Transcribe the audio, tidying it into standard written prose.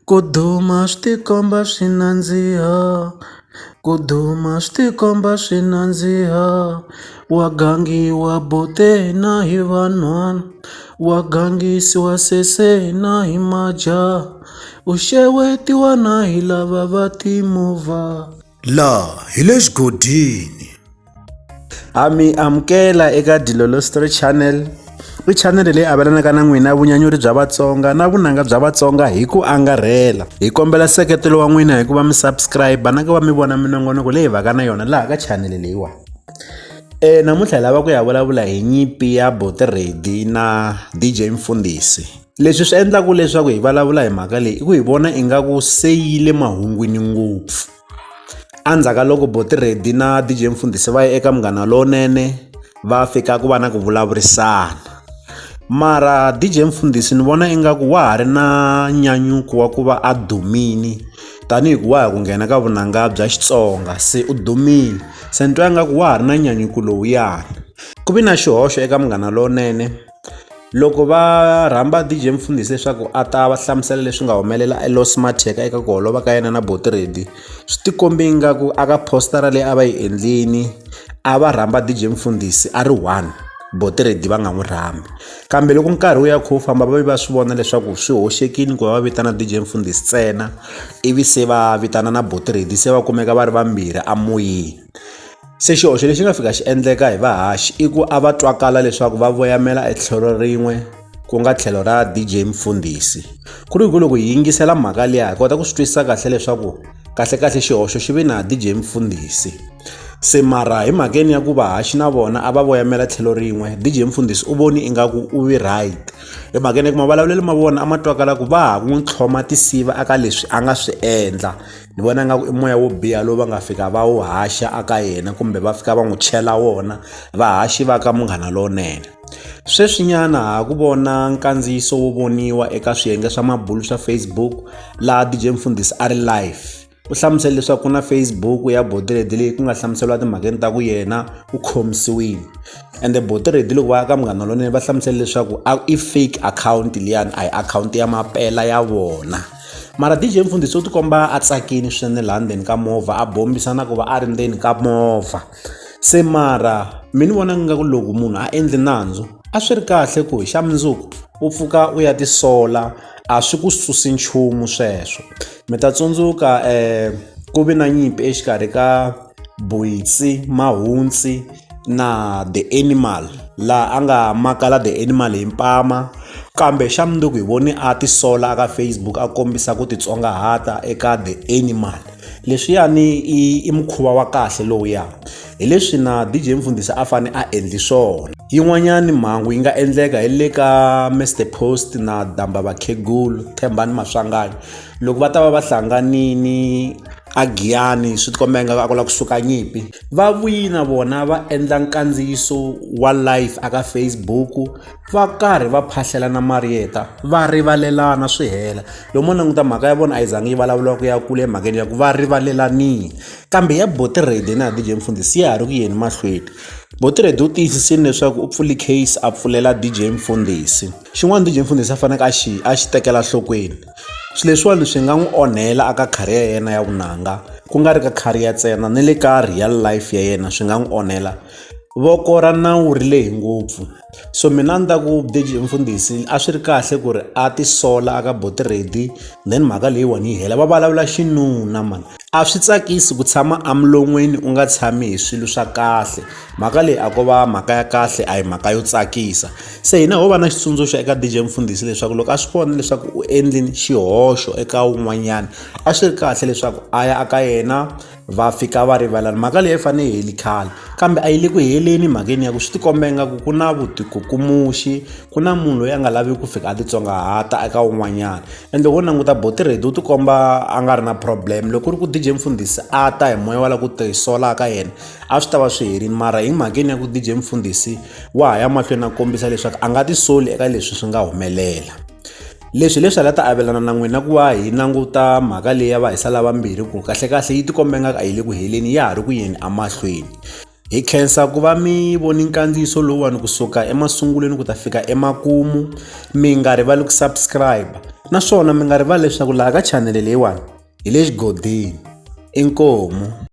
Ku duma swi tikomba swi nandziha ku duma swi tikomba swi nandziha wa gangiwa bote na hi vanhwana wa gangisiwa sese na hi majaha u xewetiwa na hi lava va timovha. La hi le xigodini. Ha mi amukela eka Dilolo Story Channel. I chanele leyi avelanaka na n'wina vunyanyuri bya Vatsonga na vunanga bya Vatsonga hi ku angarhela. Hi kombela nseketelo wa n'wina hi ku va mi subscribe na ku va mi vona minongonoko leyi vaka na yona laha ka chanele leyiwani. E namuntlha hi lava ku ya vulavula hi nyimpi ya Boti Ready na DJ Mfundhisi. Leswi swi endlaka leswaku hi vulavula hi mhaka leyi i ku hi vona ingaku se yi le mahungwini ngopfu. Endzhaku ka loko Boti Ready na DJ Mfundhisi va ye eka Munghana Lonene va fika ku va na ku vulavurisana mara DJ Mfundhisi ni vona ingaku wa ha ri na nyanyuko wa ku va a dumile tanihi ku wa ha ku nghena ka vunanga bya Xitsonga se u dumile se ni twa ingaku wa ha ri na nyanyuko lowuyani ku vi na xihoxo eka Munghana Lonene Loko va rhamba D_J Mfundhisi leswaku a ta va hlamusela leswi nga humelela eLos Matheka eka ku holova ka yena na Boti Ready swi tikombe ingaku aka poster leyi a va yi endlini a va rhamba D_J Mfundhisi a ri one Boti Ready va nga n'wi rhambi kambe loko nkarhi wu ya kha wu famba va ve va swi vona leswaku swi hoxekile ku va va vitana D_J Mfundhisi ntsena ivi se va vitana na Boti Ready se va kumeka va ri vambirhi amoyeni. Se xihoxo lexi nga fika xi endleka hi vahaxi i ku a va twakala leswaku va voyamela etlhelo rin'we ku nga tlhelo ra DJ Mfundhisi ku ri ku loko hi yingisela mhaka liya hi kota ku swi twisisa kahle leswaku kahlekahle xihoxo xi ve na DJ Mfundhisi se mara hi mhakeni ya ku vahaxi na vona a va voyamela tlhelo rin'we DJ Mfundhisi u voni ingaku u vi right hi mhakeni ya ku mavulavulelo ma vona a ma twakala ku va ha ku n'wi tlhoma tisiva aka leswi a nga swi endla ni vona nga ku i moya wo biha lowu va nga fika va wu haxa aka yena kumbe va fika va n'wi chela wona vahaxi va ka Munghana Lonene sweswinyana ha ku vona nkandziyiso wo voniwa eka swiyenge swa mabulu swa Facebook laha DJ Mfundhisi a ri live u hlamusele leswaku ku na Facebook ya Boti Ready leyi ku nga hlamuseriwa timhakeni ta ku yena u khomisiwile ende Boti Ready loko va ya ka Munghana Lonene va hlamusele leswaku a i fake account liyani a hi akhawunti ya mampela ya vona mara DJ Mfundhisi u tikomba a tsakini swinene laha ndzeni ka movha a bombisa na ku va a ri ndzeni ka movha se mara mi ni vona nga ku loko munhu a endle nandzu a swi ri kahle ku hi xa mundzuku u pfuka u ya tisola a swi ku susi nchumu sweswo mi ta tsundzuka ku vi na nyimpi exikarhi ka Boitsi Mahuntsi na The Animal laha a nga makala The Animal hi mpama kambe xa mundzuku hi vone a tisola aka Facebook a kombisa ku titsongahata eka The Animal leswiyani i mukhuva wa kahle lowuya hi leswi na DJ Mfundhisi a fane a endli swona yin'wanyani mhangu yi nga endleka hi le ka Mr Post na Damba Vakhegulu Thembani Maswanganyi loko va ta va va hlanganini a Giyani swi tikomba ingaku a ku lava kusuka nyimpi va vuyi na vona va endla nkandziyiso wa live aka Facebook va karhi va phahlelana mariyeta va rivalelana swi hela loko mo languta mhaka ya vona a yi zangi yi vulavuriwa ku ya kule emhakeni ya ku va rivalelanile kambe ya Boti Ready na DJ Mfundhisi ya ha ri ku yeni mahlweni Boti Ready u tiyisisile leswaku u pfule case a pfulela DJ Mfundhisi xin'wana DJ Mfundhisi a faneleke a xi tekela nhlokweni swilo leswiwani swi nga n'wi onhela aka career ya yena ya vunanga ku nga ri ka career ntsena na le ka real life ya yena swi nga n'wi onhela voko ra nawu ri lehe ngopfu so mina a ni ta ku DJ Mfundhisi a swi ri kahle ku ri a tisola aka Boti Ready then mhaka leyiwani yi hela va vulavula xinuna mani a swi tsakisi ku tshama emilon'weni u nga tshami hi swilo swa kahle mhaka leyi a ko va mhaka ya kahle a hi mhaka yo tsakisa se hina ho va na xitsundzuxo eka DJ Mfundhisi leswaku loko a swi vona leswaku u endlini xihoxo eka wun'wanyana a swi ri kahle leswaku a ya aka yena va fika va rivalana mhaka leyi a yi fanele yi heli khale kambe a yi le ku heleni mhakeni ya ku swi tikomba ingaku ku na vutikukumuxi ku na munhu loyi a nga laviki ku fika a titsongahata eka wun'wanyana ende loko u languta Boti Ready u tikomba a nga ri na problem loko ku ri ku DJ Mfundhisi a ta hi moya wa la ku tisola ka yena a swi ta va swi herile mara hi mhakeni ya ku DJ Mfundhisi wa ha ya mahlweni a kombisa leswaku a nga tisoli eka leswi swi nga humelela leswi leswi ala ta avelana na n'wina ku va hi languta mhaka leyi ya va hisa lavambirhi ku kahlekahle yi tikomba ingaku a yi le ku heleni ya ha ri ku yeni emahlweni. Hi khensa ku va mi voni nkandziyiso lowuwani kusuka emasungulweni ku ta fika emakumu. Mi nga rivali ku subscribe naswona mi nga rivali leswaku laha ka chanele leyiwani hi le xigodini. Inkomu.